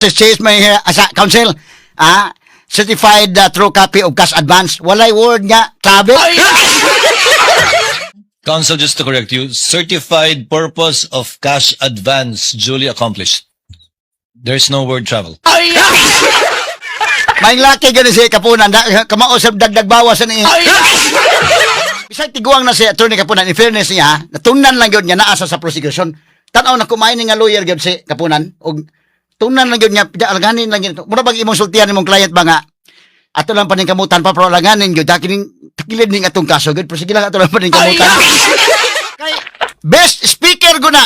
Says may sa counsel, certified true copy of cash advance. Walay word nga travel. Counsel, just to correct you, certified purpose of cash advance duly accomplished. There's no word "travel." May laki gani si Kapunan da, kamao sa dagdag bawas ani. Bisag tiguang na si Attorney Kapunan, in fairness niya, natunan lang gyud nga naa sa prosecution. Tan-aw na kumain nga lawyer gyud si Kapunan og tunan lang gyud nga alaganin lang gyud. Mura bang imong sultihan imong client ba nga ato lang paningkamutan pa, pero alaganin gyud kining takilid ning atong kaso gyud, pero sige lang, ato lang paningkamutan. Kay best speaker guna.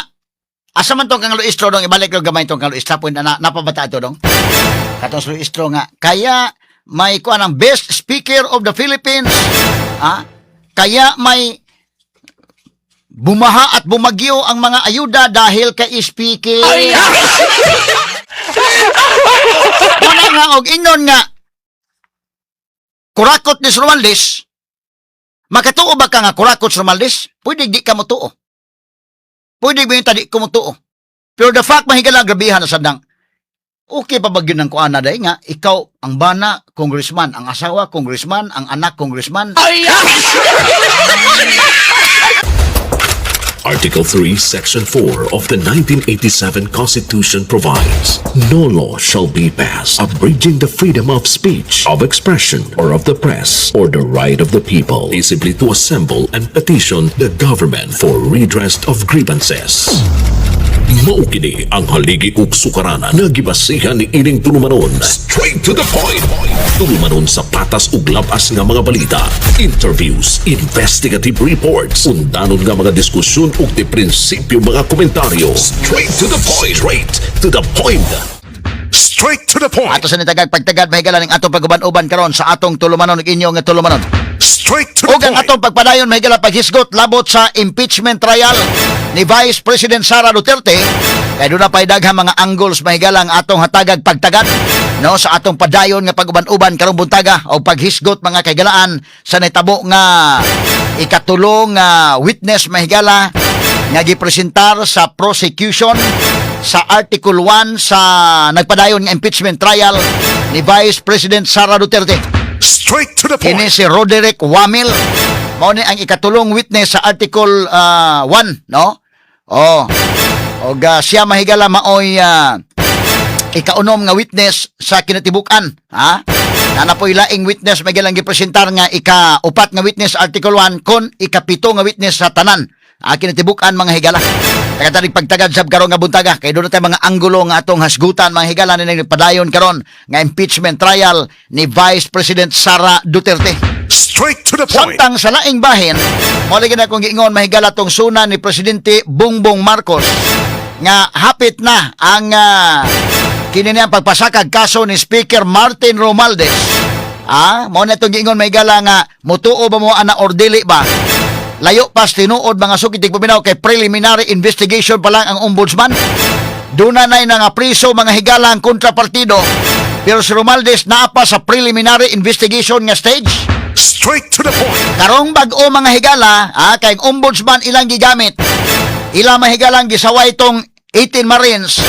Asa man tong kang Luistro dong, ibalik ko gamay tong kang Luistro po na napabata ato dong. Katong si Luistro nga kaya may kuan ang best speaker of the Philippines. Ah, kaya may bumaha at bumagyo ang mga ayuda dahil kay speaker. Wala nga og ingon nga kurakot ni Romualdez. Makatuo ba ka nga kurakot si Romualdez? Pwede di ka motuo. Pwede ba yung tadi ko motuo? Pero the fact, mahigala, grabihan na sadang. Okay pa ba yun ang kuana day nga ikaw ang bana congressman, ang asawa congressman, ang anak congressman? Article 3, Section 4 of the 1987 Constitution provides, "No law shall be passed abridging the freedom of speech, of expression, or of the press, or the right of the people peaceably to assemble and petition the government for redress of grievances." Mao kini ang haligi ug sukaranan nga gibasihan ni ining tulumanon. Straight to the point. Tulumanon sa patas ug labas nga mga balita, interviews, investigative reports, undanon nga mga diskusyon ug di prinsipyo mga komentaryo. Straight to the point. Straight to the point. Straight to the point. Ato sa nitagag pagtagad, mahigala, ning atong paguban-uban karon sa atong tulumanon ug inyong nga tulumanon. Straight to the Ug ang point. atong pagpadayon, mahigala, paghisgot labot sa impeachment trial ni Vice President Sara Duterte kay doon na pa'y daghang mga angles, mahigala, ang atong hatagag pagtagad, no, sa atong padayon nga paguban-uban karong buntaga o paghisgot, mga kaigalaan, sa nitabo nga ikatulong nga witness, mahigala, nga gipresentar sa prosecution sa Article 1 sa nagpadayon nga impeachment trial ni Vice President Sara Duterte. Straight to the point. Kini si Roderick Wamil. Mao ni ang ikatulong witness sa Article 1, no? Oh. Og siya, mahigala, maoy ikaunom nga witness sa kinatibuk-an, ha? Nana po'y laing witness, mahigala, gipresentar nga ika-upat nga witness Article 1 kon ikapito nga witness sa tanan. Ah, kinatibuk-an, mga higala. Tagatanig pagtagad sab karon nga buntaga kay doon tayo mga anggulo nga atong hasgutan, mga higala, ni nagpadayon karon nga impeachment trial ni Vice President Sara Duterte. Straight to the point. Samtang sa laing bahin, mo lagi na kong giingon, mahigala, tong suna ni Presidente Bongbong Marcos nga hapit na ang kini niya pagpasakag kaso ni Speaker Martin Romualdez. Ah, mo na itong giingon, mahigala, nga mutuo ba mo ana or dili ba? Layo pas tinuod, mga suki tigpaminaw, kay preliminary investigation pa lang ang ombudsman. Doon na nga priso, mga higala, ang kontrapartido. Pero si Romualdez naa pa sa preliminary investigation nga stage. Straight to the point. Karong bag-o, mga higala, kay ang ombudsman ilang gigamit. Ila, mahigalang, gisaway tong 18 Marines.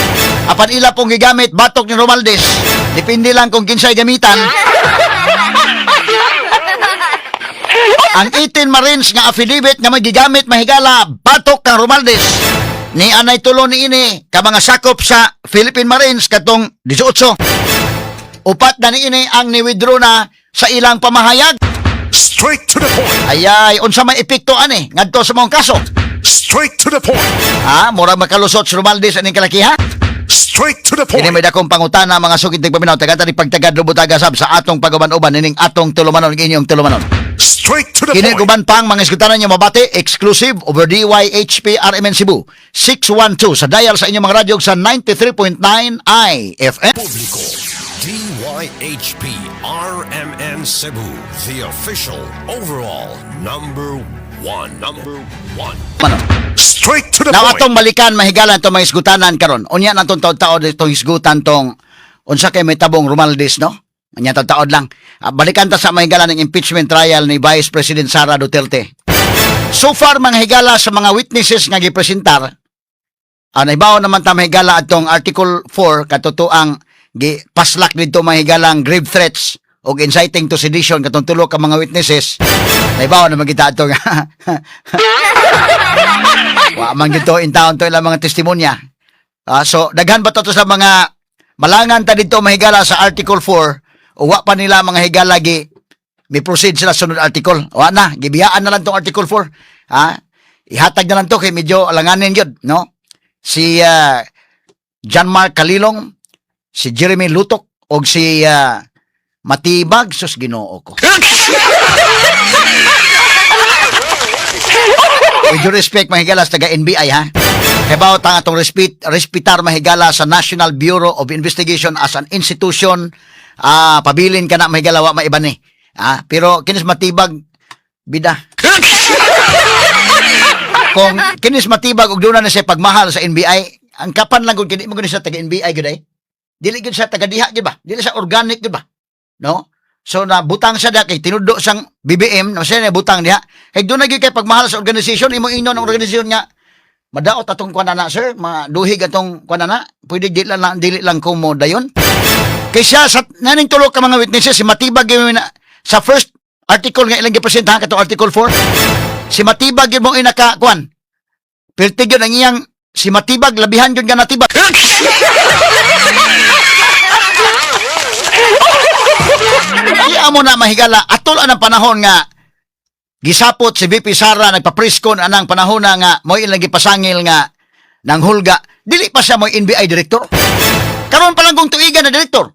Apan ila pong gigamit batok ni Romualdez. Depende lang kung kinsay gamitan. Ang 18 Marines nga affidavit nga may gigamit, mahigala, batok kang Romualdez. Ni anay tulo ni ini ka mga sakop sa Philippine Marines katong 18. Upat na ni ini ang ni-withdraw na sa ilang pamahayag. Straight to the point. Ayay, unsa may epekto ani ngadto sa mong kaso? Straight to the point. Ha, murag makalusot si Romualdez aning kalakiha? Straight to the Kini point. may dakong pangutana, mga sukit tigpaminaw, tagata ni pagtagad lubutaga sab sa atong paguban-uban nining atong tulumanon, inyong tulumanon. Straight to the Kini point. guban pang mga iskutanan nyo mabati exclusive over DYHP RMN Cebu 612 sa dial sa inyong mga radyo sa 93.9 IFM. Publiko, DYHP RMN Cebu, the official overall number one. Number one. Ano? Straight to the Now point. atong balikan, mahigala, itong mga isgutanan karon. Unya na itong taod-taod itong hisgutan tong unsa kay may tabong Romualdez, no? Unya taod-taod lang. Ah, balikan ta sa mahigala ng impeachment trial ni Vice President Sara Duterte. So far, mga higala, sa mga witnesses nga gipresentar, naibaw naman ta, mahigala, atong Article 4 katotoang Gi paslak dito, mga higalang, grave threats og inciting to sedition katong tulo ka mga witnesses. Naibaw na magita ato nga wa man gito in town to ilang mga testimonya. Ah, so daghan ba to sa mga malangan ta dito, mahigala, sa Article 4 o wa pa nila, mga higala, gi may proceed sila sunod article? Wa na, gibiyaan na lang tong Article 4. Ha? Ihatag na lang to kay medyo alanganin gyud, no? Si John Mark Kalilong, si Jeremy Lutok og si Matibag, sus Ginoo ko. With due respect, mahigala, sa taga NBI, ha. Kay bawat ang atong respetar, mahigala, sa National Bureau of Investigation as an institution, pabilin ka na, mahigala, wa maiban ni. Ah, pero kinis Matibag, bida. Kung kinis Matibag og duna na siya pagmahal sa NBI, ang kapan lang gud kini mo gud siya taga NBI gud ay. Dili gud siya taga diha gud ba? Dili siya organic gud ba? No? So na butang siya da kay tinudo sang BBM no siya na butang diha. Kay doon na gyud kay pagmahal sa organization, imo ingnon ang organization nga madaot atong kuan na, sir, maduhig atong kuan na, pwede dili lang ko mo dayon. Kay siya sa naning tulo ka mga witnesses, si Matibag gyud na, sa first article nga ilang gipresentahan katong Article 4, si Matibag gyud mo inaka kuan. Perti gyud ang iyang si Matibag, labihan gyud nga natibag. Di amo na, mahigala, atol ang panahon nga gisapot si VP Sara nagpa-presscon anang panahon na nga mo ilang gipasangil nga nang hulga, dili pa siya mo NBI director. Karon pa lang kung tuigan na director.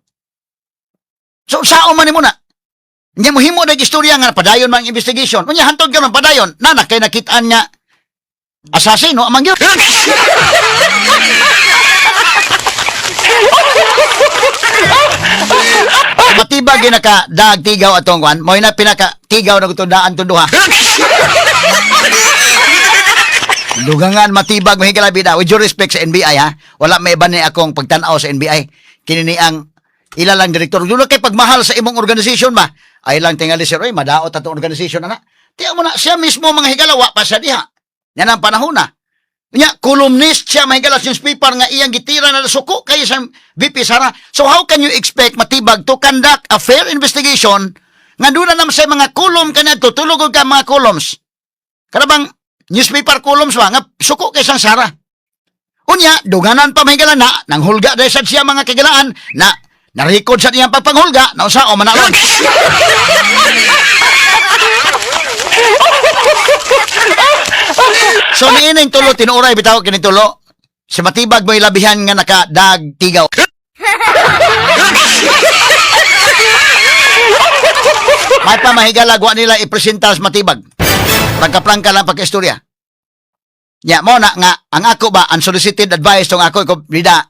So sao man nimo na? Nya mohimo na istorya nga padayon man ang investigation. Unya hantod karon padayon, nana kay nakitaan nga assassin no amang gyud. Matibag gyud naka dag tigaw atong kwan. Mo na pinaka tigaw na gusto daan tong duha. Dugangan Matibag, mahigala, bida. With due respect sa NBI, ha. Wala may iba ni akong pagtanaw sa NBI. Kini ni ang ila lang direktor. Doon kay pagmahal sa imong organization ba? Ay lang tingali, sir, oy, madaot atong organization ana. Tiyan mo na siya mismo, mga higala, wa pa siya diha. Yan ang panahon na. Nya, columnist siya, mahigala, sa newspaper nga iyang gitira na suko kay sa VP Sara. So how can you expect Matibag to conduct a fair investigation nga doon na naman sa mga column kaniadto, tulog ka mga columns. Kana bang newspaper columns ba nga suko kay sang Sara. Unya, duganan pa, mahigala, na nang hulga dahil sad siya, mga kagilaan, na na-record sa niyang pagpanghulga na usa o manalon. So niining tulo, tinuuray bitaw kini tulo. Si Matibag mo ilabihan nga nakadag tigaw. May pa, mahigala, wa nila ipresenta sa Matibag. Prangka-prangka lang pagka-istorya. Nya mo na nga ang ako ba, unsolicited advice tong ako ko, bida.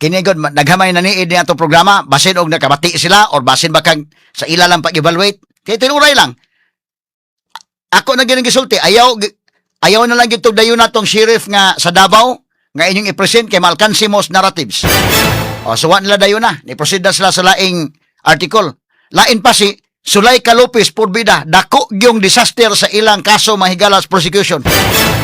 Kini gud naghamay na niid ni atong programa basin og nakabati sila or basin ba kang sa ila lang pag-evaluate. Kay tinuray lang. Ako na gining gisulti, ayaw na lang gyud dayon natong sheriff nga sa Davao nga inyong i-present kay malkansi mos narratives. O, so wa nila dayon na. Ni-proceed na sila sa laing article. Lain pa si Sulay Lopez Purbida, dako gyung disaster sa ilang kaso, mahigalas, prosecution.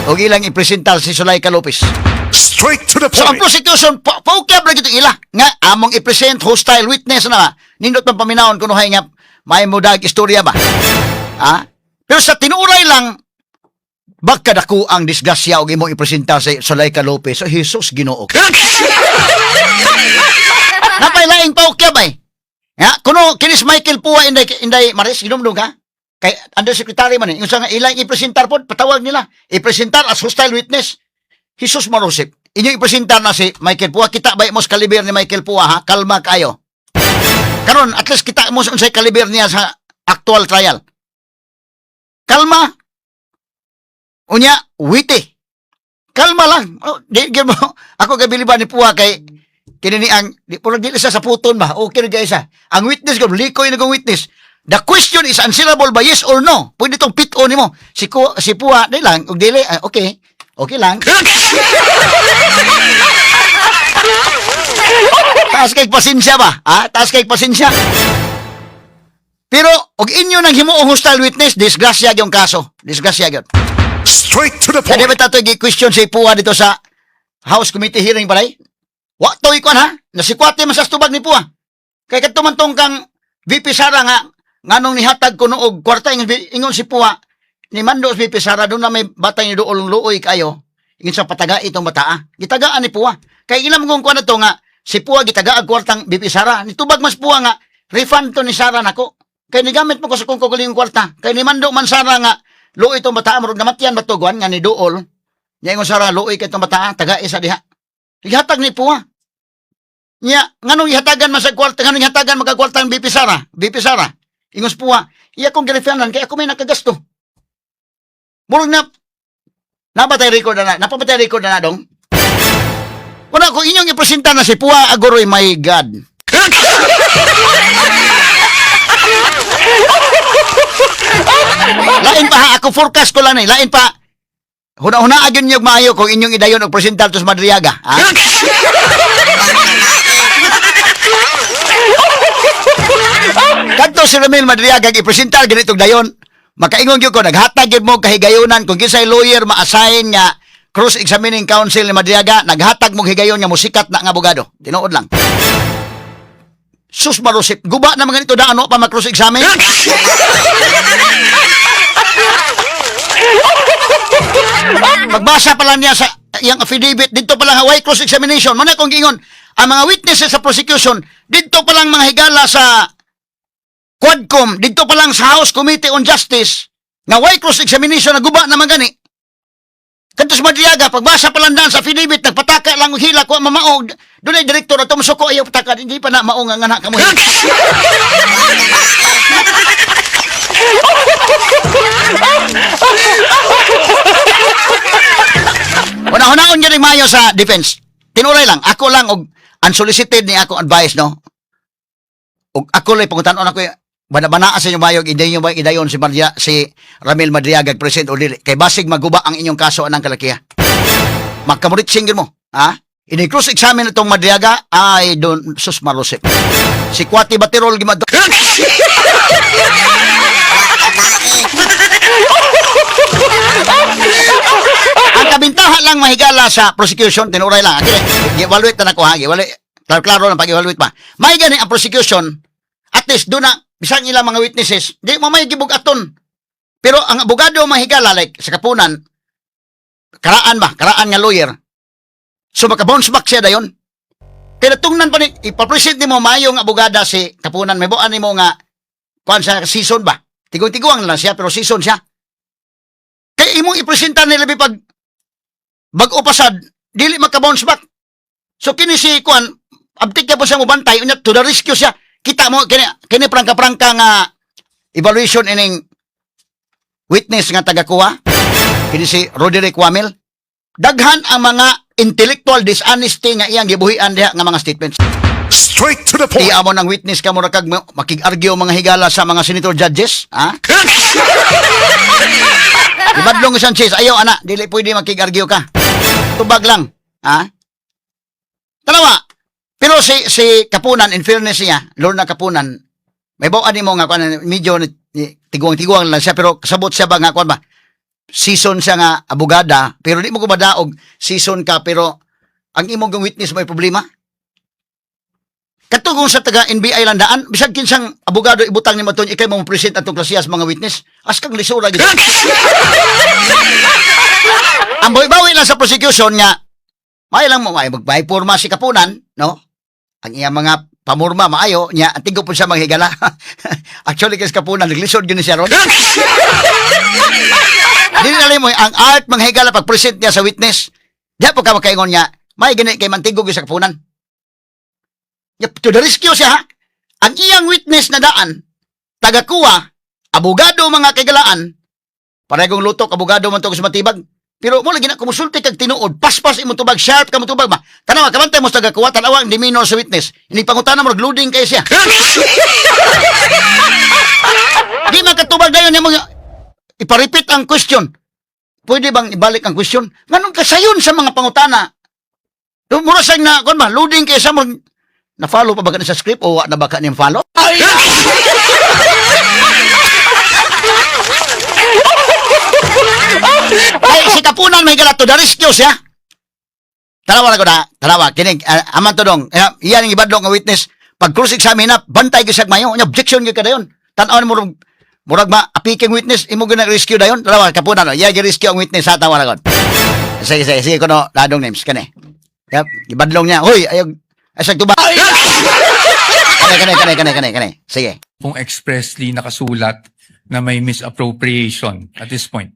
Og ilang ipresentar si Sulay Lopez. Straight to the So ang point. prosecution, paukyab ra gyud ila nga among i-present hostile witness na ba. Nindot man paminawon kunuhay nga may mudag istorya ba. Ha? Pero sa tinuray lang, baka dako ang disgrasya og imong ipresenta sa Zuleika Lopez. Oh, Jesus, Ginoo. Napay laing paukyab ay. Nga, kuno kinis Michael Pua, inday inday Maris, ginomdom ka? Kay undersecretary man eh. Yung sa nga ilang ipresentar pod, patawag nila. Ipresentar as hostile witness. Jesus Marosip. Inyo ipresentar na si Michael Pua. Kita ba mo sa kaliber ni Michael Pua, ha? Kalma kayo. Karon, at least kita mo sa unsay kaliber niya sa actual trial. Kalma. Unya, witty. Kalma lang. Oh, di mo. Ako gabiliba ni Pua kay kini ni ang di puro dili sa saputon ba. Okay ra siya. Ang witness ko likoy na kong witness. The question is answerable by yes or no. Pwede tong pit on nimo. Si Pua di lang ug dili ah, okay. Okay lang. Taas kay pasensya ba? Ha? Taas kay pasensya. Pero og inyo nang himuong hostile witness, disgrasya yung kaso. Disgrasya gyud. Straight to the Kaya di point. ba tatoy gi-question si Pua dito sa House Committee hearing palay? Wa toy kon ha, nasikwate man sa tubag ni Pua. Kay kadto man tong kang VP Sara nga nganong nihatag kuno og kwarta, ingon si Pua ni Mando si VP Sara doon na may batay ni dool luoy kayo. Ingon sa pataga itong bataa. Gitagaan ni Pua. Kay ilam kong kuan na to nga si Pua gitaga og kwartang VP Sara. Nitubag mas Pua nga refund to ni Sara nako. Kay nigamit mo ko sa kong kaugalingong kwarta. Kay ni Mando man Sara nga luoy itong bataa, murag namatyan batuguan nga ni dool. Nya ingon Sara, luoy kay itong bataa, taga isa diha. Gihatag ni Pua. Nya, nganong ihatagan man sa kwarta, nganong ihatagan magkakwarta ang VP Sara? VP Sara. Ingos Pua, iya kong girefundan kay ako may nakagasto. Murag na nabatay record na na, napapatay record na na dong. Wala ko inyong ipresenta na si Pua Agoroy, my God. Lain pa ha, ako forecast ko lang eh. Lain pa. Huna-huna agyon niyo maayo kung inyong idayon og presentar to sa Madriaga. Ha? Kadto si Ramil Madriaga ipresentar ganitong dayon. Makaingon gyud ko naghatag gyud mo kahigayonan kung kinsay lawyer ma-assign nga cross-examining counsel ni Madriaga, naghatag mo higayon nga musikat na nga abogado. Tinuod lang. Sus marusip, guba na mga nito daan pa ma-cross-examine. Pagbasa pa lang niya sa iyang affidavit, dito pa lang why cross-examination. Muna kong giingon, ang mga witnesses sa prosecution, dito pa lang mga higala sa Quadcom, dito pa lang sa House Committee on Justice, nga why cross-examination, naguba naman gani. Kadto sa Madriaga, pagbasa pa lang daan sa affidavit, nagpataka lang og hila ko mamaog. Doon ay direktor ato musuko ayaw pataka, hindi pa na mao nga nga kamo. Una-unaon gyud mayo sa defense. Tinuray lang, ako lang og unsolicited ni ako advice, no. Og ako lang pangutan-on ako bana-banaa sa inyo mayo idayon ba idayon si Maria si Ramil Madriaga present o dili kay basig maguba ang inyong kaso anang kalakiha. Magkamuritsing gyud mo, ha? Ini-cross examine itong Madriaga ay don sus marosip. Si Kwati Batirol gimad. Ang kabintaha lang mahigala sa prosecution, tinuray lang. Akire, gi-evaluate na nako ha, gi-evaluate. Klaro-klaro lang pag-evaluate pa. May gani ang prosecution, at least doon na, bisan ilang mga witnesses, di mo may gibug-aton. Pero ang abogado mahigala, like sa kapunan, karaan ba, karaan nga lawyer, so maka-bounce back siya dayon. Kaya tungnan pa ni, ipapresent nimo mayong abogada si kapunan, may buan nimo nga, kuan sa season ba? Tigong-tiguang lang siya, pero season siya. Kaya imong ipresenta nila pag bag-o pasad, dili maka-bounce back. So kini si kuan, abtik ka po siya mobantay, unya to the rescue siya. Kita mo kini kini prangka-prangka nga evaluation ining witness nga taga-kuha. Kini si Roderick Wamil. Daghan ang mga intellectual dishonesty nga iyang gibuhian diha nga mga statements. Straight to the point. Iya mo ng witness ka mura kag makig-argue mga higala sa mga senator judges, ha? Ibadlong ni Sanchez, ayaw ana, dili pwede makig-argue ka. Tubag lang, ha? Tanawa. Pero si si Kapunan, in fairness niya, Lorna Kapunan, may bawaan nimo nga kuan medyo tiguang-tiguang lang siya pero kasabot siya ba nga kuan ba? Season siya nga abogada, pero di mo ko madaog season ka pero ang imong witness may problema. Katugong sa taga NBI lang daan, bisag kinsang abogado ibutang ni Maton, ikay mo present atong klasiyas mga witness, as kang lisura gid. Ang bawi-bawi lang sa prosecution nga, may lang mo, may magpay porma si Kapunan, no? Ang iya mga pamurma maayo niya, ang tigo po siya manghigala. Actually, kasi Kapunan, naglisod yun siya ron. Dili na mo, ang art manghigala pag-present niya sa witness, diya po ka makaingon niya, may gani kay mantigo gyud sa Kapunan. Yep, to the rescue siya ha. Ang iyang witness na daan, tagakuha, abogado mga kagalaan, paregong lutok, abogado man to sa matibag. Pero mo lagi na kumusulti kag tinuod, paspas imo tubag, sharp ka mo tubag ba. Tanawa kabantay mo sa tagakuha, tanawa ang demeanor sa witness. Ini pangutana mo loading kay siya. Di makatubag dayon niya mga ipa-repeat ang question. Pwede bang ibalik ang question? Nganong kasayon sa mga pangutana? Mura siya na, kon ba, loading kay siya mo, na-follow pa ba ka sa script o wa na ba ka niyang follow? Ay, si Kapunan may galat to the rescue siya. Tanawa na ko na, tanawa, kining, aman to dong, iyan ang ibadlong nga witness, pag cross-examine na, bantay gyud siya mayo, nya objection gyud ka dayon. Tan-aw mo murag, murag ma apiking witness, imo gyud rescue dayon. Tanawa, Kapunan, no? Iya rescue ang witness sa tawa na kon. Sige, sige, sige, kuno, ladong names, kani. Yep, ibadlong niya. Hoy, ayog, ay sa tuba. Kani, kani, kani, kani, kani, kani. Sige. Pong expressly nakasulat na may misappropriation at this point.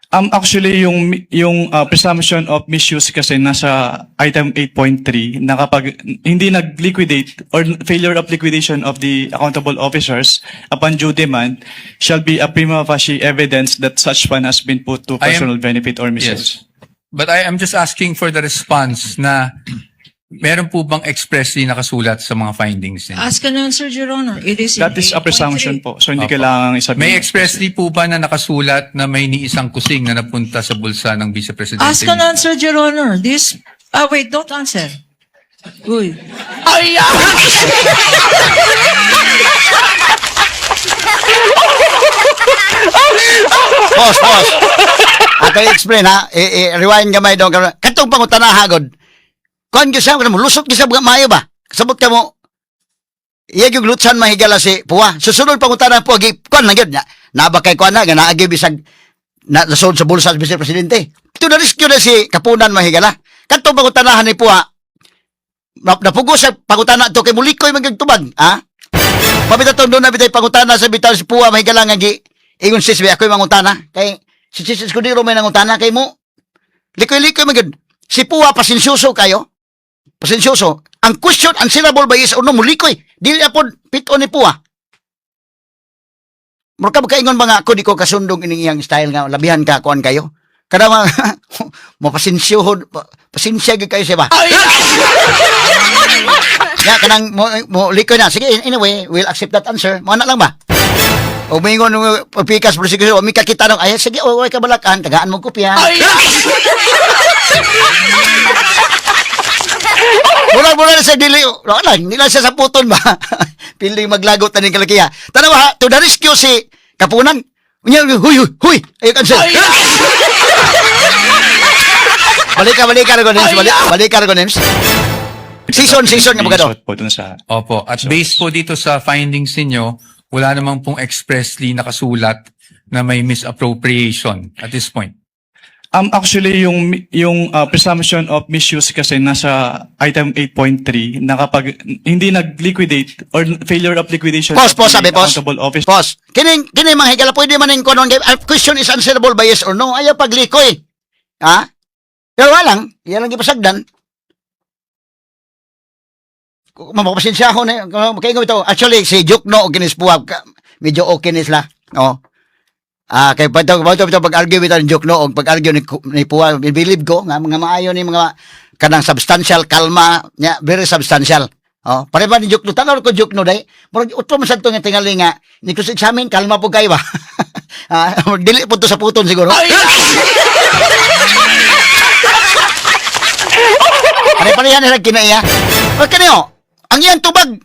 Actually, yung presumption of misuse kasi nasa item 8.3 na kapag hindi nag-liquidate or failure of liquidation of the accountable officers upon due demand shall be a prima facie evidence that such fund has been put to personal benefit or misuse. Yes. But I am just asking for the response na meron po bang expressly nakasulat sa mga findings niyo? Ask and answer, Your Honor. It is in That is a 8.3. presumption po. So hindi Opo. Kailangang isabihin. May expressly po ba na nakasulat na may ni isang kusing na napunta sa bulsa ng Vice Presidente? Ask and answer, Your Honor. This, ah, wait, don't answer. Uy. Ay! Pause, pause. Ato i-explain ha. I-rewind gamay dong. Katong pangutana hagod. Kuan gyud siya, mo lusot gyud siya maayo ba? Sabot ka mo. Iya gyud lutsan mahigala si Puwa. Susunod pangutana po gi kuan lang gyud na. Naba kay kuan na nga naagi bisag na nasod sa bulsa sa Vice Presidente. Ito na rescue na si Kapunan mahigala. Katong pangutanahan ni Puwa. Napugo sa pangutana to kay mulikoy man gyud tubag, ha? Pabita tong doon na bitay pangutana sa bitaw si Puwa mahigala nga gi ingon sis ba ako'y mangutana kay si Sis Escudero may nangutana kay mo. Likoy-likoy man gyud. Si Puwa pasensyoso kayo. Pasensyoso. Ang question answerable by yes or no mulikoy. Dili apod pit-on ni Puwa. Mura ka makaingon ba nga ako di ko kasundong ining iyang style nga labihan ka kuan kayo. Kada mga mapasensyohon pasensya gyud kayo siya ba. Ya kanang mo likoy na. Sige, anyway, we'll accept that answer. Mo na lang ba? O mingon ng pikas prosecution, o mikakita nung, ay sige, o ka balakan, tagaan mo kopya. Mura-mura na sa dili, wala lang, nila siya sa puton ba? Piling maglagot na ning kalakiya. Tanawa ha, to the rescue si Kapunan. Unya, huy, huy, huy, ayun cancel. Balik ka, balik ka, Ragonems, balik, balik ka, Ragonems. Season, season nga abogado. Po dun sa Opo. At based po dito sa findings ninyo, wala namang pong expressly nakasulat na may misappropriation at this point. Actually, yung presumption of misuse kasi nasa item 8.3 na kapag hindi nag-liquidate or failure of liquidation Pause, of pause, the sabi, pause. accountable officer Pause. Kining mga higala, pwede man yung kunon. Question is answerable by yes or no. Ayaw paglikoy. Ha? Pero wala lang. Yan lang ipasagdan. Mapapasensya ako na. Kaya ito. Actually, si Jukno o kinis Puwab, medyo okay ni sila. Oh. Ah, kay pato pato pato pag-argue bitaw ni Jukno og pag-argue ni Puwab, believe ko nga mga maayo ni mga kanang substantial kalma nya, very substantial. Oh, pare ba ni Jukno tanaw ko Jukno day. Murag utro man sad to nga tingali nga ni cross examine kalma po kayo ba. Ah, dili po to sa puton siguro. Pare-parehan nila kinaiya. O kaniyo, ang iyang tubag,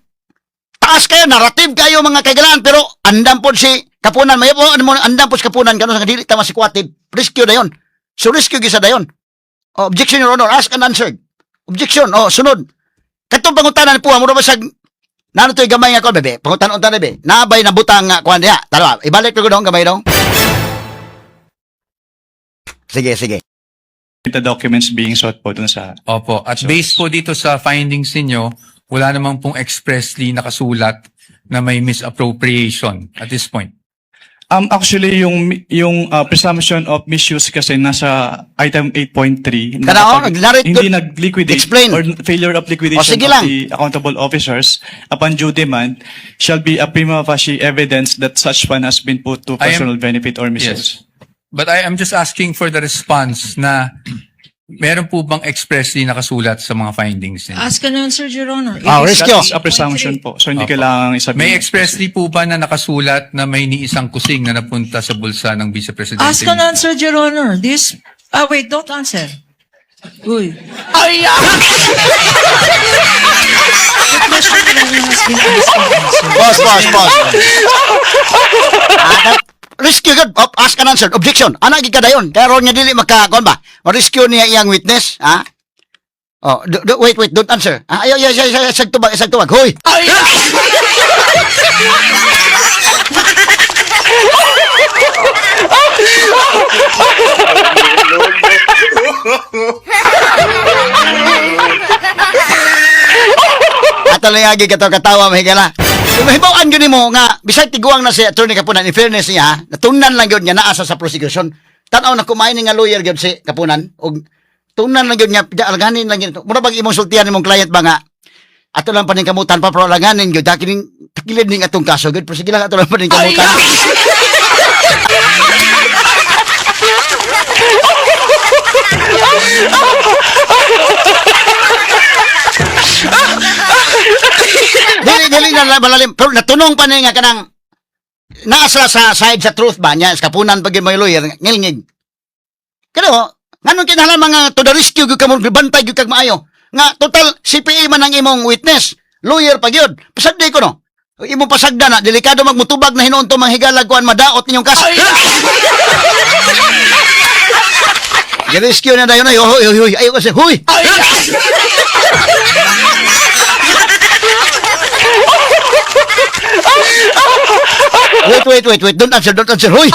taas kayo, narrative kayo mga kaigalaan, pero andam po si Kapunan, may po, ano mo, andam po si Kapunan, ganun sa dili tama si Kwatib, rescue na yun. So rescue gisa dayon. Oh, objection, Your Honor, ask and answered. Objection, oh, sunod. Katong pangutanan po, mura ba siya, nano to'y gamay nga kon, bebe? Pangutan unta na, bebe. Nabay nabutang nga kuan diha. Tara, ibalik ko dong gamay dong. Sige, sige. The documents being sought po dun sa Opo. At based po dito sa findings ninyo, wala namang pong expressly nakasulat na may misappropriation at this point. Actually, yung presumption of misuse kasi nasa item 8.3 na Kana, oh, kapag nag-narrate hindi good. nag-liquidate Explain. or failure of liquidation O, sige of lang. the accountable officers upon due demand shall be a prima facie evidence that such fund has been put to personal benefit or misuse. Yes. But I am just asking for the response na meron po bang expressly nakasulat sa mga findings ninyo? Ask and answer, Your Honor. It Ah, is rescue. That is a presumption po. So hindi Opo. kailangang isabihin. May expressly po ba na nakasulat na may ni isang kusing na napunta sa bulsa ng Vice Presidente? Ask and answer, Your Honor. This, ah, wait, don't answer. Uy. Ay! The question, Your Honor, has been asked and answered. Pause, pause, pause. Ah, rescue good. Oh, ask and answer. Objection. Ana gid ka dayon. Kaya ron nga dili maka kuan ba? Ma-rescue niya iyang witness, ha? Oh, wait, wait, don't answer. Ah, ayaw, ayaw, ayaw, ayaw, isag tubag, isag tubag. Hoy! Ato lang agi kato katawa mahigala. Kung mahibaw-an gyud nimo nga bisag tiguang na si Attorney Kapunan, in fairness niya, natunan lang gyud nga naa sa prosecution. Tan-aw na kumain nga lawyer gyud si Kapunan og tunan lang gyud nga alganin lang gyud. Mura bag imong sultihan imong client ba nga ato lang paningkamutan pa pero alanganin gyud kining takilid ning atong kaso gyud, pero sige lang, ato lang paningkamutan. Dili dili na malalim pero natunong pa ni nga kanang naa sa side sa truth ba niya sa Kapunan pag mo lawyer ngilngig. Pero nganong kinahanglan mga to the rescue gyud kamo, bantay gyud kag maayo nga total CPA man ang imong witness, lawyer pa gyud. Pasagdi ko no imong pasagda na delikado, magmutubag na hinuon to mga higala kuan madaot ninyong kaso. Gi-rescue na dayon ay hoy hoy hoy, ayo kasi, huy. Wait, wait, wait, wait. Don't answer, don't answer. Huy!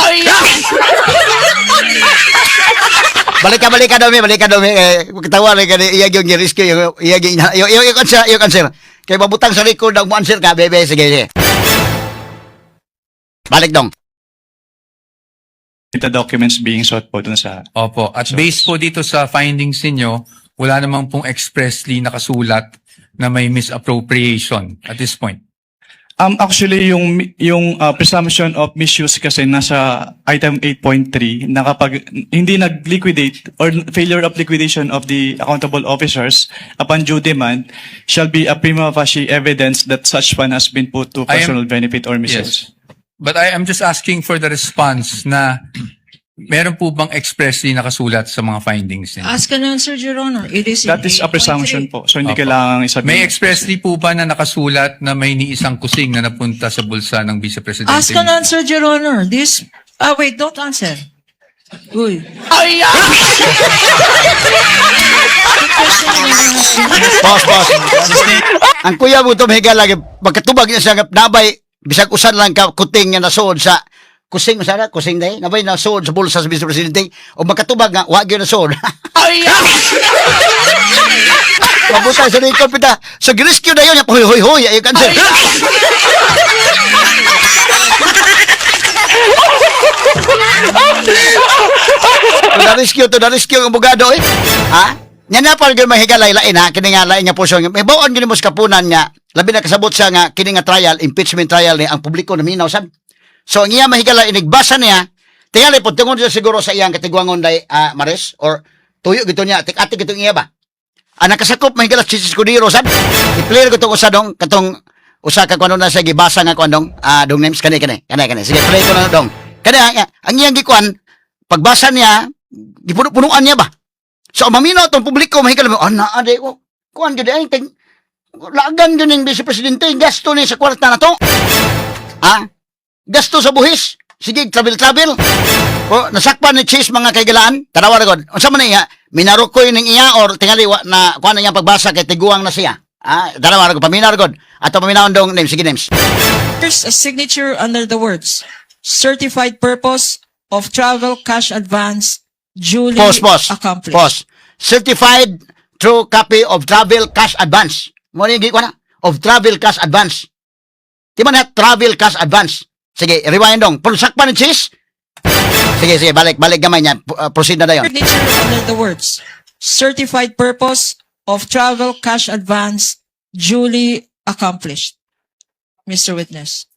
Balik ka, balik ka daw, balik ka daw. Eh, katawa lang ka, iya yung rescue, yung, iya yung, yung answer, yung answer. Kay mabutang sa record ang mo answer ka, bebe, sige, sige. Balik dong. The documents being sought po dun sa Opo. At based po dito sa findings ninyo, wala namang pong expressly nakasulat na may misappropriation at this point. Actually, yung presumption of misuse kasi nasa item 8.3 na kapag hindi nag-liquidate or failure of liquidation of the accountable officers upon due demand shall be a prima facie evidence that such fund has been put to personal benefit or misuse. Yes. But I am just asking for the response na meron po bang expressly nakasulat sa mga findings ninyo? Ask and answer, Your Honor. It is in That is a 8.3. presumption po. So hindi Opo. Kailangang isabihin. May expressly po ba na nakasulat na may ni isang kusing na napunta sa bulsa ng Vice Presidente? Ask and answer, Your Honor. This, ah, wait, don't answer. Uy. The question never has been Boss, boss. Ang kuya mo ito, mahigala, lagi, magkatubag niya siya, nabay, bisag usan lang ka, kuting nga nasuod sa, kusing, sana, kusing day, nabay nasuod sa bulsa sa Vice Presidente, o magkatubag nga, wag yun nasuod. Mabutay sa record, pita. So, rescue na yun, huy, huy, huy, ayaw cancel. To the rescue ang abogado eh. Ha? Nya na pa gyud mahigalay lain ha, kini nga lain nga portion. May bawon gyud mo sa Kapunan nga labi na kasabot siya nga kini nga trial, impeachment trial ni ang publiko naminaw sad. So ang iya mahigalay inigbasa niya, tingali pod tungod siya siguro sa iyang katiguangon day Maris or tuyo gito niya, tik-atik gito iya ba. Ang nakasakop mahigala si Escudero sad. I-play ko tong usa dong katong usa ka kuno na siya gibasa nga kuan dong, dong names kani kani kani kani. Sige, play ko na dong. Kani ang iyang gikuan pagbasa niya gipuno-punuan niya ba. So ang maminaw tong publiko mahigala mo ana ade ko. Kuan gyud ay ting lagan gyud ning vice presidente gasto ni sa kwarta na to. Ha? Gasto sa buhis. Sige, travel travel. O nasakpan ni Chase mga kaigalaan. Tanawa ra god. Unsa man iya? Minarukoy ning iya or tingali wa na kuan na iyang pagbasa kay tiguang na siya. Ah, tanawa ra god, paminaw ra god. Ato paminawon dong names, sige names. There's a signature under the words certified purpose of travel cash advance duly Pause, pause. accomplished. Pause. Certified true copy of travel cash advance. Mo ni ko na of travel cash advance. Di ba na travel cash advance? Sige, rewind dong. Pero sakpan ni Chase. Sige, sige, balik, balik gamay niya. Proceed na dayon. Signature under the words certified purpose of travel cash advance duly accomplished. Mr. Witness.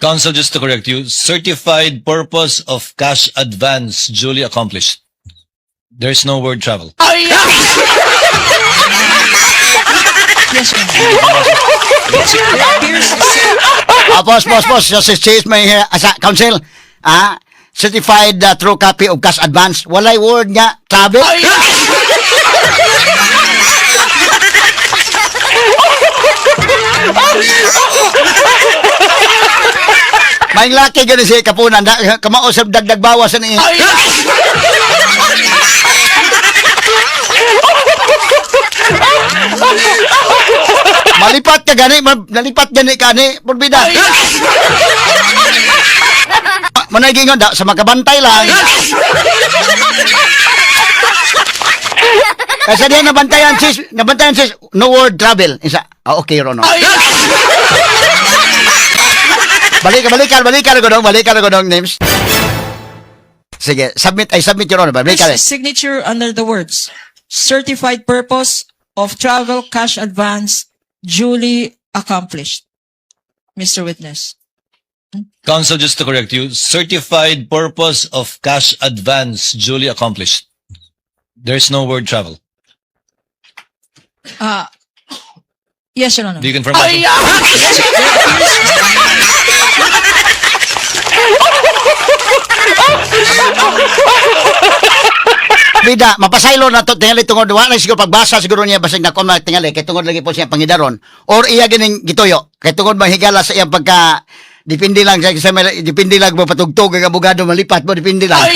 Counsel, just to correct you, certified purpose of cash advance duly accomplished. There's no word travel. Yes, Your Honor. It appears Ah, pause, pause, pause. So, si Chase may sa counsel. Ah, certified true copy of cash advance. Walay word nga travel. May laki gani si Kapunan da, kamao sa dagdag bawas ani. Malipat ka gani, nalipat gani ka ni, Porbida. Manay gingon da, sa makabantay lang. Kasi diyan nabantayan sis, no word travel. Isa, ah, okay, Your Honor. Balik, balikan, balikan ko dong, balikan ko dong names. Sige, submit, ay submit, Your Honor. Balikan eh. Signature under the words, certified purpose of travel cash advance duly accomplished. Mr. Witness. Counsel, just to correct you, certified purpose of cash advance duly accomplished. There's no word travel. Yes, Your Honor. Do you confirm, counsel? Bida, mapasaylo na to tingali tungod wa na siguro pagbasa siguro niya basig na na tingali kay tungod lagi po siya pangidaron or iya gining gituyo kay tungod mahigala sa iyang pagka depende lang sa depende lang mo patugtog ang abogado malipat mo depende lang.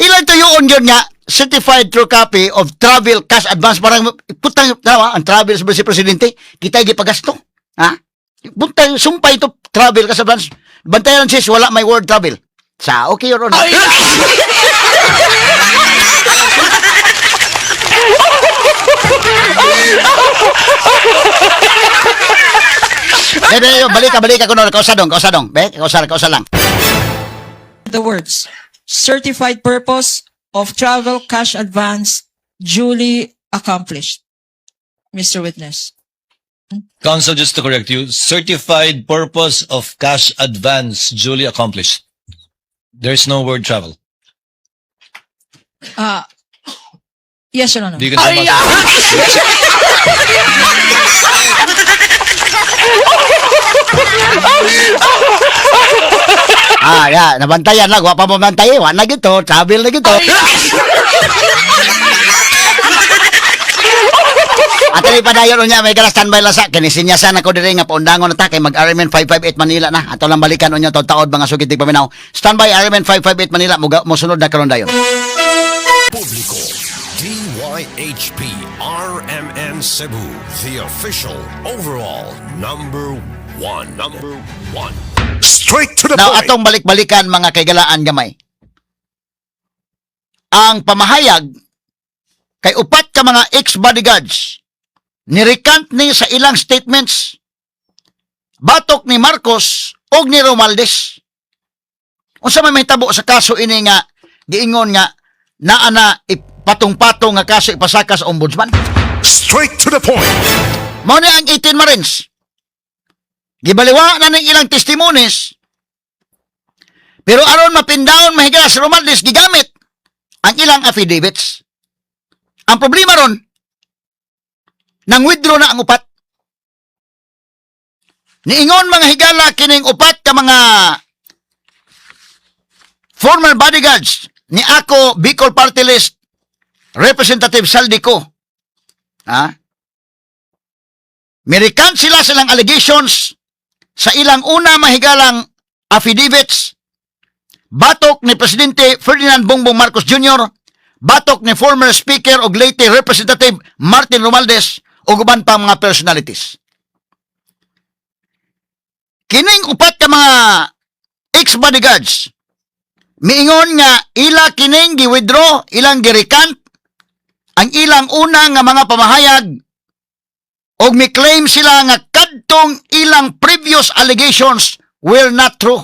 Ilang tuyoon yun nga certified true copy of travel cash advance, parang putang tawa ang travel sa si presidente kita gipagasto, ha, putang sumpay to travel cash advance, bantayan sis, wala may word travel sa. Okay, Your Honor. Bebe, balik ka, balik ka kuno, kausa dong, kausa dong. Be, kausa, kausa lang. The words, certified purpose of travel cash advance duly accomplished. Mr. Witness. Counsel, just to correct you, certified purpose of cash advance duly accomplished. There's no word travel. Yes, Your Honor. Do you confirm, counsel? Ah, ya, nabantayan lang, wa pa mabantay, wa na gito, travel na gito. Atali pa dayon unya may gara standby lang sa kini sinyasan ako diri nga paundangon na ta kay mag RMN 558 Manila na. Ato lang balikan unya taod mga sugid paminaw. Standby RMN 558 Manila mo mosunod na karon dayon. Publiko. DYHP RMN Cebu, the official overall number one. Number one. Straight to the Now point. atong balik-balikan mga kaigalaan gamay. Ang pamahayag kay upat ka mga ex-bodyguards nirecant ni sa ilang statements batok ni Marcos og ni Romualdez. Unsa may mahitabo sa kaso ini nga giingon nga naa na ipatong-patong nga kaso ipasaka sa ombudsman? Straight to the point. Mao ni ang 18 Marines. Gibaliwa na ning ilang testimonies. Pero aron mapindaon mahigala si Romualdez, gigamit ang ilang affidavits. Ang problema ron, nang withdraw na ang upat. Niingon mga higala kining upat ka mga former bodyguards ni Ako Bicol Party List Representative Zaldy Co. Ha? Mirecant sila silang allegations sa ilang una mahigalang affidavits batok ni Presidente Ferdinand Bongbong Marcos Jr., batok ni former Speaker og Leyte Representative Martin Romualdez ug uban pa mga personalities. Kining upat ka mga ex-bodyguards miingon nga ila kining gi-withdraw, ilang girecant ang ilang una nga mga pamahayag og mi-claim sila nga kadtong ilang previous allegations were not true.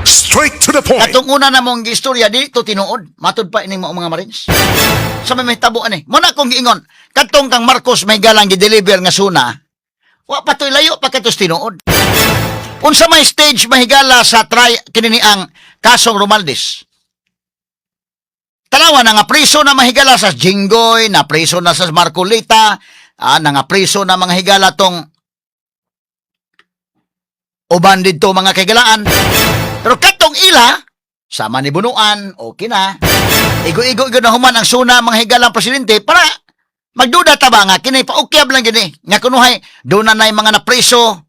Straight to the point. Katong una na mong istorya dito tinuod, matud pa ining mao mga Marines. Sa may mahitabo ani. Mo na kong giingon, kadtong kang Marcos may galang gi-deliver nga suna, wa pa to'y layo pa katos tinuod. Unsa may stage mahigala sa try kini ang kasong Romualdez? Tanawa na nga preso na mahigala sa Jinggoy, na preso na sa Marcoleta, na nga preso na mga higala tong uban didto mga kaigalaan. Pero katong ila, sama ni Bunuan, okay na. Igo-igo igo na human ang suna mga higalang presidente para magduda ta ba nga kini paukyab lang gini nga kunuhay doon na na'y mga napreso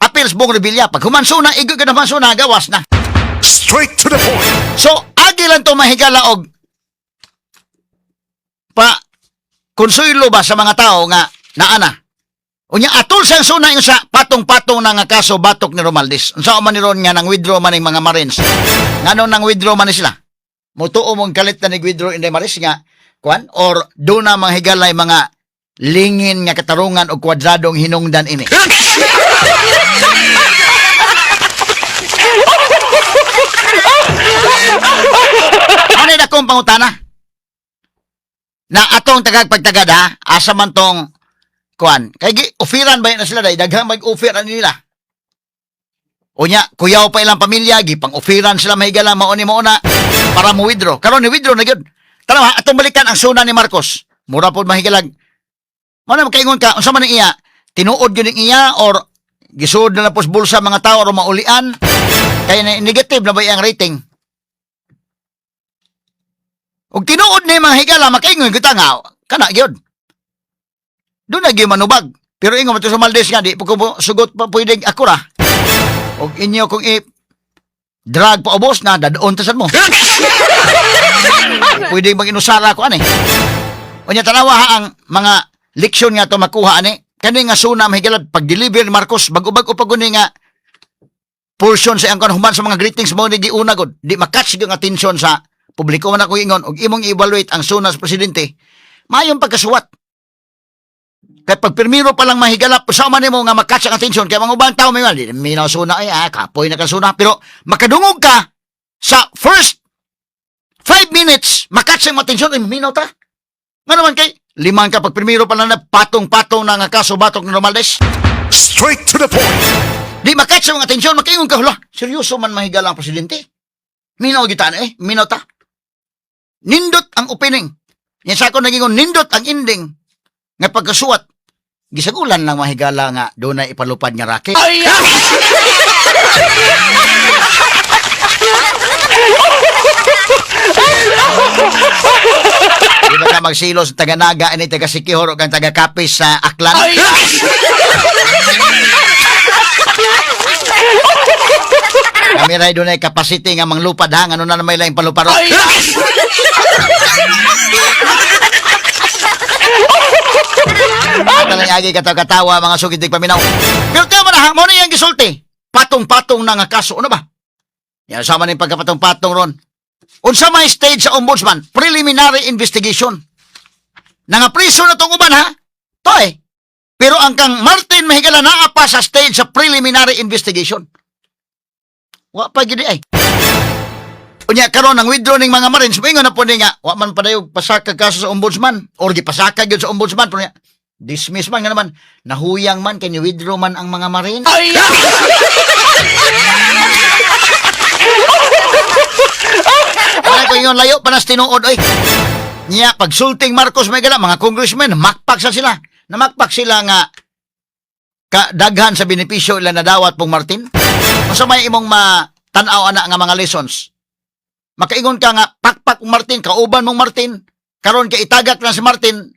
appeals buong rebelya pag human suna igo igo na human suna gawas na. Straight to the point. So, agi lang to, mahigala, og pa konsuelo ba sa mga tao nga naana. Unya atol sang suna yung sa patong-patong na nga kaso batok ni Romualdez. Unsa man ni ron nga nang withdraw man ning mga Marines? Ngano nang withdraw man ni sila? Mutuo mong kalit na nig-withdraw Inday Maris nga kuan or do na mga higalay mga lingin nga katarungan o kwadradong hinungdan ini? Ano na akong pangutana? Na atong tagag pagtagad ha, asa man tong kuan. Kay gi offeran ba na sila day, daghang mag-offer ani nila. Unya, kuyaw pa ilang pamilya, gipang offeran sila, mahigala, mao ni mao na para mo withdraw. Karon ni withdraw na gyud. Tanaw ha, atong balikan ang suna ni Marcos. Mura pod, mahigalag. Mao na makaingon ka, unsa man ang iya? Tinuod gyud ang iya or gisuod na lang pos bulsa mga tao or maulian? Kay negative na ba iyang rating? Og tinuod ni mga higala, makaingon kita nga kana gyud. Doon na gyud manubag. Pero ingon man to sa Romualdez nga di pa ko sugot pa pwedeng ako ra. Og inyo kung i drag pa ubos na dadon ta sad mo. Pwede bang inusara ko ani. Unya tanawa ha ang mga leksyon nga to makuha ani. Kani nga suna, mahigala, pag-deliver ni Marcos, bag-o-bag-o pa guni nga portion sa iyang kuan human sa mga greetings mo ni giuna gud. Di makatch yung attention sa publiko man ako ingon og imong i-evaluate ang suna sa presidente. Mayong pagkasuwat. Kay pag pirmiro pa lang, mahigala, sa man nimo nga makatch ang attention kay mga ubang tao may di minaw suna ay ah, kapoy na ka suna, pero makadungog ka sa first 5 minutes, makatch ang attention ay minaw ta. Nga naman kay limang ka pag primero pa lang na patong-patong na nga kaso batok ni Romualdez. Straight to the point. Di makatch ang atensyon, makaingon ka, hala, seryoso man, mahigala, ang presidente. Minaw kita na eh, minaw ta. Nindot ang opening. Yan sa ako naging nindot ang ending. Nga pagkasuwat, gisagulan lang, mahigala, nga doon na ipalupad nga rocket. Di ba ka magsilos sa taga-Naga, ini taga Sikihor o kang taga Capiz sa Aklan? Kami ray doon ay capacity nga manglupad ha, ano na may laing paluparo. At lang agi katawa-katawa mga sugid paminaw. Pero kaya mo na ha, mo na iyang gisulti. Patong-patong na nga kaso, ano ba? Yan sama ni pagkapatong-patong ron. Unsa may stage sa ombudsman? Preliminary investigation. Nangapriso na tong uban ha? To eh. Pero ang kang Martin, mahigala, naa pa sa stage sa preliminary investigation. Wa pa gid ay. Unya karon ang withdraw ning mga Marines, moingon na po ni nga wa man padayog pasaka kaso sa ombudsman or gipasaka gyud sa ombudsman pero niya, dismiss man nga naman nahuyang man kay ni withdraw man ang mga Marines. Wala ko ingon layo pa nas tinuod oy. Niya pagsulting Marcos may gala mga congressmen makpak sa sila. Namakpak sila nga kadaghan sa benepisyo ila nadawat pong Martin. Unsa may imong matan-aw ana nga mga lessons? Makaingon ka nga pakpak mong Martin, kauban mong Martin. Karon kay itagak na si Martin.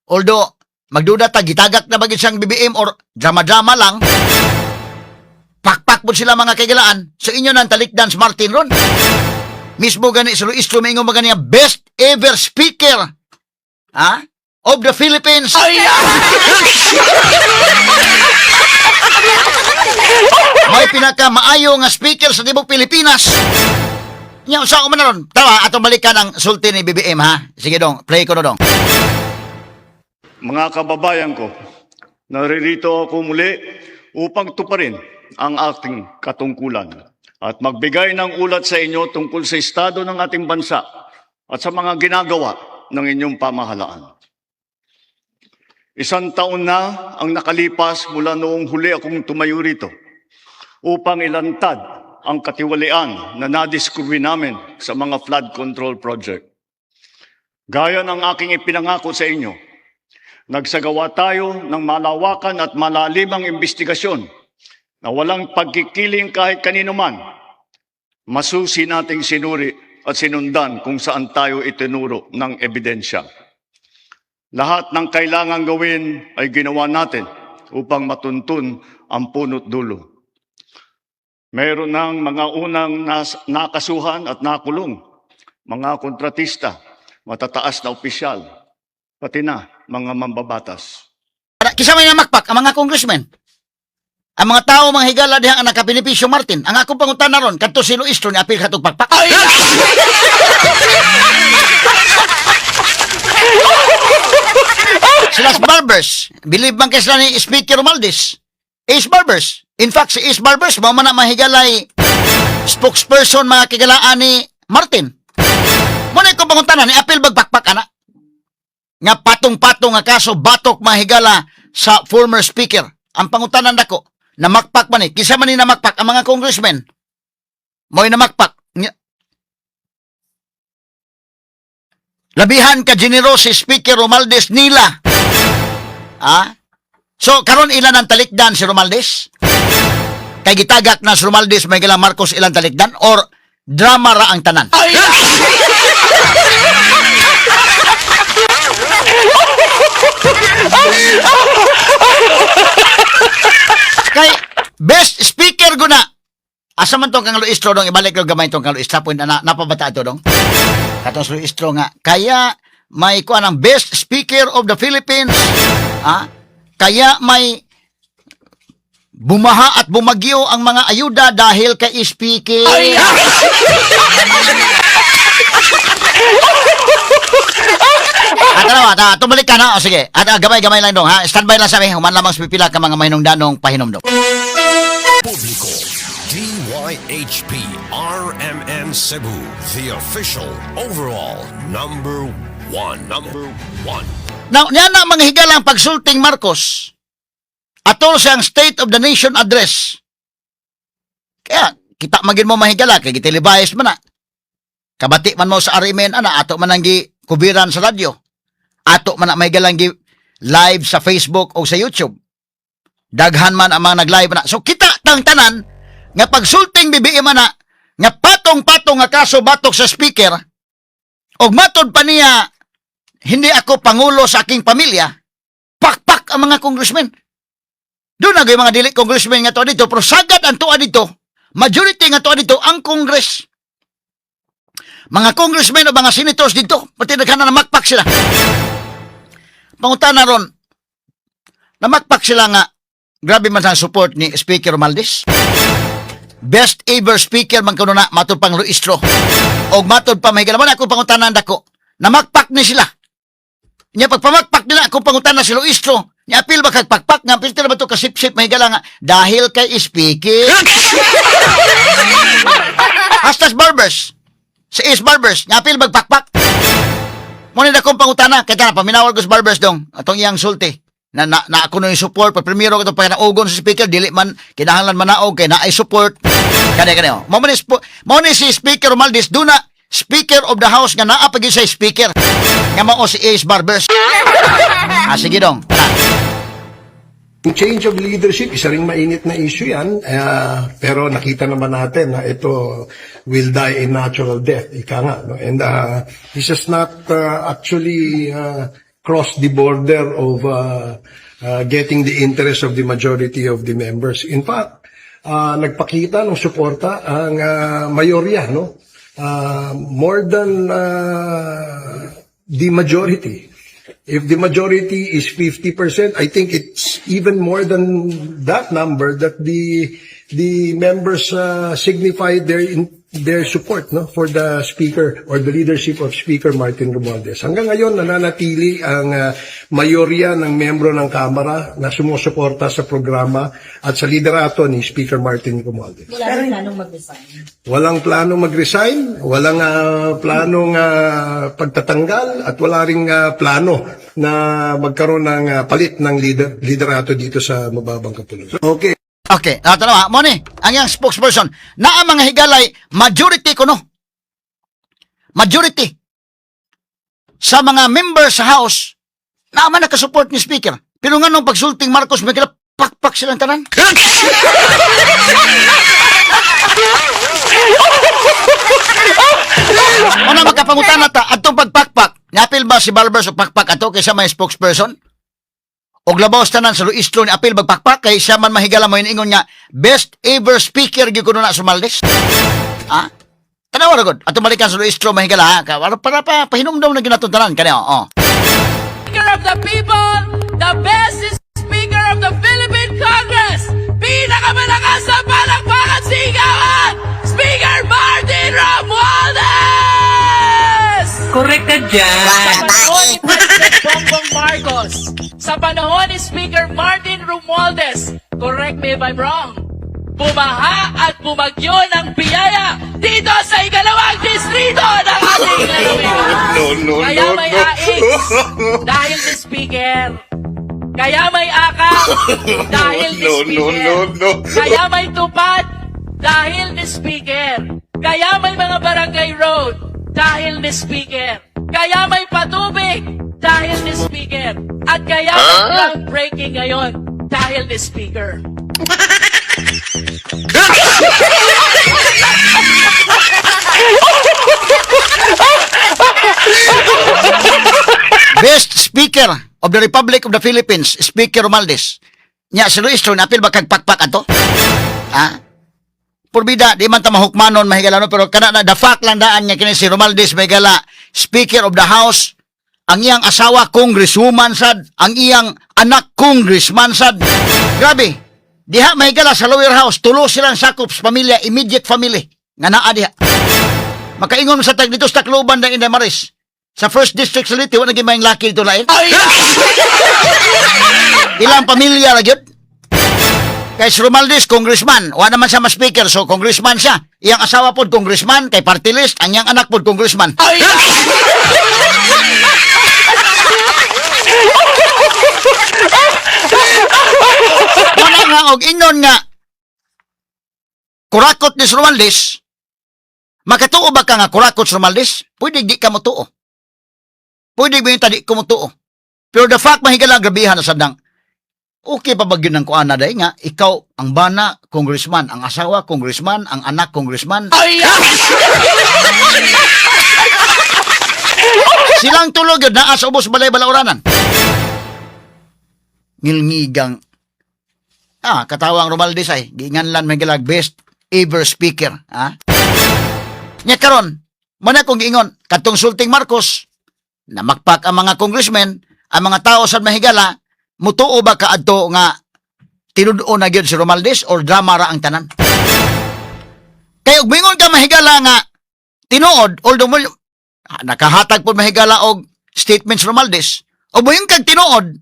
Although magduda ta gitagak na ba gyud siyang BBM or drama-drama lang. Pakpak po sila mga kaigalaan. So inyo nang talikdan si Martin ron. Mismo gani si Luistro mingon ba ganiya best ever speaker ha of the Philippines. May pinaka maayo nga speaker sa tibok Pilipinas. Nya usa ko man ron. Tara, atong balikan ang sulti ni BBM ha. Sige dong, play ko na dong. Mga kababayan ko, naririto ako muli upang tuparin ang aking katungkulan at magbigay ng ulat sa inyo tungkol sa estado ng ating bansa at sa mga ginagawa ng inyong pamahalaan. Isang taon na ang nakalipas mula noong huli akong tumayo rito upang ilantad ang katiwalian na nadiskubre namin sa mga flood control project. Gaya ng aking ipinangako sa inyo, nagsagawa tayo ng malawakan at malalimang imbestigasyon na walang pagkikiling kahit kanino man. Masusi nating sinuri at sinundan kung saan tayo itinuro ng ebidensya. Lahat ng kailangan gawin ay ginawa natin upang matuntun ang punot dulo. Meron ng mga unang nakasuhan at nakulong, mga kontratista, matataas na opisyal, pati na mga mambabatas. Para, kinsa may namakpak ang mga congressmen. Ang mga tao, mga higala diha ang nakabenepisyo Martin. Ang akong pangutana ron, kadto si Luistro ni apil katong pakpak. Sila sa Barbers, believe man kay sila ni Speaker Romualdez. Ace Barbers. In fact, si Ace Barbers, mao man na mahigalay spokesperson, mga kigalaan, ni Martin. Muna ko pangutana, ni apil bagpakpak ana? Nga patong-patong nga kaso batok, mahigala, sa former speaker. Ang pangutanan dako, namakpak man eh. Kinsa man ni namakpak? Ang mga congressmen. Mo'y namakpak. Labihan ka generous si Speaker Romualdez nila. Ah? So, karon ilan ang talikdan si Romualdez? Kay gitagak na si Romualdez, may galang Marcos, ilang talikdan or drama ra ang tanan? Kay best speaker guna. Asa man tong kang Luistro, dong? Ibalik ko gamay tong kang Luistro point na napabata ato, dong. Katong si Luistro nga kaya may kuan ang best speaker of the Philippines. Ah? Kaya may bumaha at bumagyo ang mga ayuda dahil kay speaker. At ano, at tumalik ka na. O sige. At gamay-gamay lang, dong ha. Standby lang sabi. Human lamang sa pipila ka mga mahinungdanong pahinomdom. Publiko, DYHP RMN Cebu, the official overall number one. Number one. Now, niya na, mga higalang pagsulting Marcos atol siyang State of the Nation Address. Kaya, kita magin mo, mahigala, kay gitelevise man na. Kabati man mo sa RMN, ana, ato man ang gi kubiran sa radyo. Ato man na, mahigalang, gi live sa Facebook o sa YouTube. Daghan man ang mga nag-live na. So kita tang tanan nga pagsulting BBM man na nga patong-patong nga kaso batok sa speaker og matod pa niya, "Hindi ako pangulo sa aking pamilya," pakpak ang mga congressmen. Doon na mga dili congressmen nga tuwa dito, pero sagad ang tuwa dito, majority nga tuwa dito, ang congress. Mga congressmen o mga senators dito, pati nagkana namakpak sila. Pangutana ron, namakpak sila nga, grabe man ang support ni Speaker Romualdez. Best ever speaker man kuno na matod pang Luistro. Og matod pa, mahigala mo na akong pangutana dako. Namakpak ni sila. Nya pagpamakpak nila, akong pangutana, si Luistro, nya apil ba kag pakpak nga filter ba to kasipsip, mahigala, nga dahil kay speaker? Hastas Barbers. Si Ace Barbers, nya apil bagpakpak? Mo ni akong pangutana, kay tana paminawag ko sa Barbers, dong, atong iyang sulti. Na ako no yung support pag primero ko pa naugon sa speaker, dili man kinahanglan manaog kay naay support kani kani. Mao ni si Speaker Romualdez, duna Speaker of the House nga naa pa gyud sa speaker nga mao si Ace Barbers. Ah, sige, dong. Tara. Yung change of leadership, isa ring mainit na issue yan. Pero nakita naman natin na ito will die a natural death. Ika nga. No? And this has not actually crossed the border of getting the interest of the majority of the members. In fact, nagpakita ng suporta ang mayorya, no? More than the majority. If the majority is 50%, I think it's even more than that number that the members signify their support, no, for the speaker or the leadership of Speaker Martin Romualdez. Hanggang ngayon, nananatili ang mayorya ng membro ng Kamara na sumusuporta sa programa at sa liderato ni Speaker Martin Romualdez. Wala rin planong mag-resign. Walang planong mag-resign, walang planong pagtatanggal at wala ring plano na magkaroon ng palit ng liderato dito sa mababang kapulungan. Okay. Okay, ah, tanawa, mo ni, ang iyang spokesperson, na ang mga higalay, majority kuno. Majority sa mga members sa House, na man nakasupport ni Speaker. Pero nga nung pagsulting Marcos, may kila pakpak silang tanan. Ano makapangutana ta, atong pagpakpak, napil ba si Barbers o pakpak ato kaysa may spokesperson? Og labaw sa tanan sa Luistro ni apil bagpakpak kay siya man, mahigala, mo ingon nga best ever speaker gyud kuno na sa Romualdez. Ha? Tanawa ra gud. Ato balikan sa Luistro, mahigala, ha. Para pa pahinumdom na ginaton tanan kani, oh. Speaker of the people, the best Speaker of the Philippine Congress, pinakamalakas sa palakpakan sigawan, Speaker Martin Romualdez! Correct ka dyan. Sa panahon ni President Bongbong Marcos, sa panahon ni Speaker Martin Romualdez, correct me if I'm wrong, bumaha at bumagyo ng biyaya dito sa ikalawang distrito ng ating lalawigan. No, no, Kaya no, may no. AICS dahil ni Speaker. Kaya may AKAP dahil ni No, no, Speaker. no, no. Kaya may TUPAD dahil ni Speaker. Kaya may mga barangay road dahil ni Speaker. Kaya may patubig dahil ni Speaker. At kaya may groundbreaking ngayon dahil ni Speaker. Best Speaker of the Republic of the Philippines, Speaker Romualdez. Nya si Luistro napil ba kag pakpak ato? Ha? Purbida, di man ta mahukmanon, mahigala, no, pero kana na the fact lang daan nga kini si Romualdez, mahigala, Speaker of the House, ang iyang asawa congresswoman sad, ang iyang anak congressman sad. Grabe. Diha, mahigala, sa lower house, tulo silang sakop sa pamilya, immediate family nga naa diha. Makaingon sa tag dito sa Tacloban na Inday Maris. Sa first district sa Leyte, wala naging may laki dito lain. Ilang pamilya ra gyud. Kay si Romualdez, congressman. Wa naman siya ma-speaker, so congressman siya. Iyang asawa pod congressman, kay party list, ang iyang anak pod congressman. Wala nga og ingon nga kurakot ni si Romualdez, makatuo ba ka nga kurakot si Romualdez? Pwede di ka motuo. Pwede ba yung tadi ko motuo? Pero the fact, mahigala, grabihan na sadang. Okay pa ba yun ang kuana day nga ikaw ang bana congressman, ang asawa congressman, ang anak congressman? Silang tulog yun naa sa ubos balay balauranan. Ngilngigang katawang Romualdez ay giinganlan, mahigala, best ever speaker, ha? Nya karon, mo na kong giingon kadtong sulting Marcos namakpak ang mga congressmen, ang mga tao sa mahigala, mutuo ba ka adto nga tinud-on na gyud si Romualdez or drama ra ang tanan? Kay og moingon ka, mahigala, nga tinuod, although mo, nakahatag po, mahigala, og statements Romualdez, o moingon kag tinuod,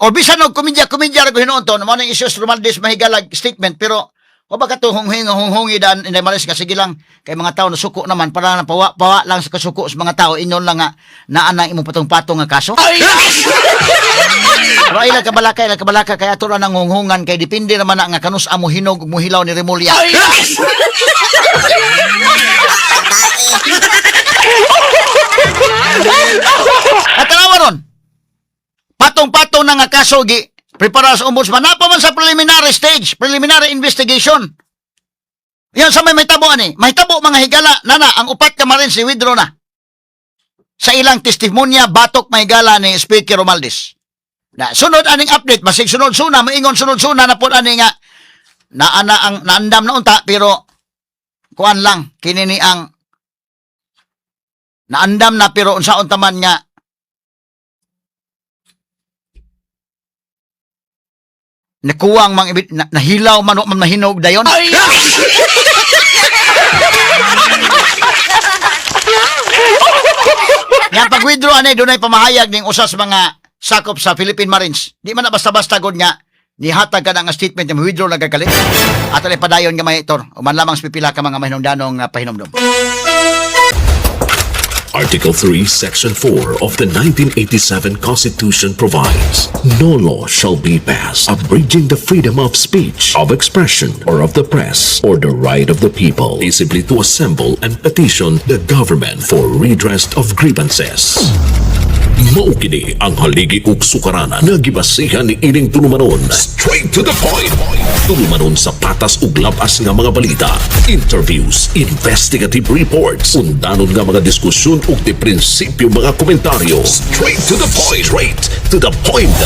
o bisan og komedya-komedya ra ko hinuon to, mao nang issues Romualdez, mahigala, statement, pero o baka to hunghing hunghungi daan Inday Maris nga sige lang kay mga tao nasuko naman para na pawa pawa lang sa kasuko sa mga tao, ingon lang nga naa na imong patong-patong nga kaso. Pero ay lang kabalaka, ilang kabalaka kay ato ra nang hunghungan kay depende naman na nga kanus amo hinog ug muhilaw ni Remulla. At tanawa ron, patong-patong na nga kaso gi prepara sa ombudsman. Napa man sa preliminary stage, preliminary investigation. Yan sa may mahitabo ani. Mahitabo, mga higala, nana, ang upat ka marines i-withdraw na sa ilang testimonya batok, mahigala, ni Speaker Romualdez. Na sunod aning update, basig sunod suna, maingon sunod suna na po ani nga naana ang naandam na unta, pero kuan lang kini ni ang naandam na, pero unsaon taman nga nakuwang mang nahilaw man wa man mahinog dayon. Nga pag-withdraw ani, dunay pamahayag ning usa sa mga sakop sa Philippine Marines. Di man na basta-basta gud nga nihatag ka na nga statement nga withdraw lang kagalit. Ato na padayon nga may tor. Uman lamang sa pipila ka mga mahinungdanong pahinomdom. Article 3, Section 4 of the 1987 Constitution provides no law shall be passed abridging the freedom of speech, of expression, or of the press, or the right of the people peaceably to assemble and petition the government for redress of grievances. Mao kini ang haligi ug sukaranan nga gibasihan ni ining tulumanon. Straight to the point. Tulumanon sa patas ug labas nga mga balita, interviews, investigative reports, undanon nga mga diskusyon ug di prinsipyo mga komentaryo. Straight to the point. Straight to the point.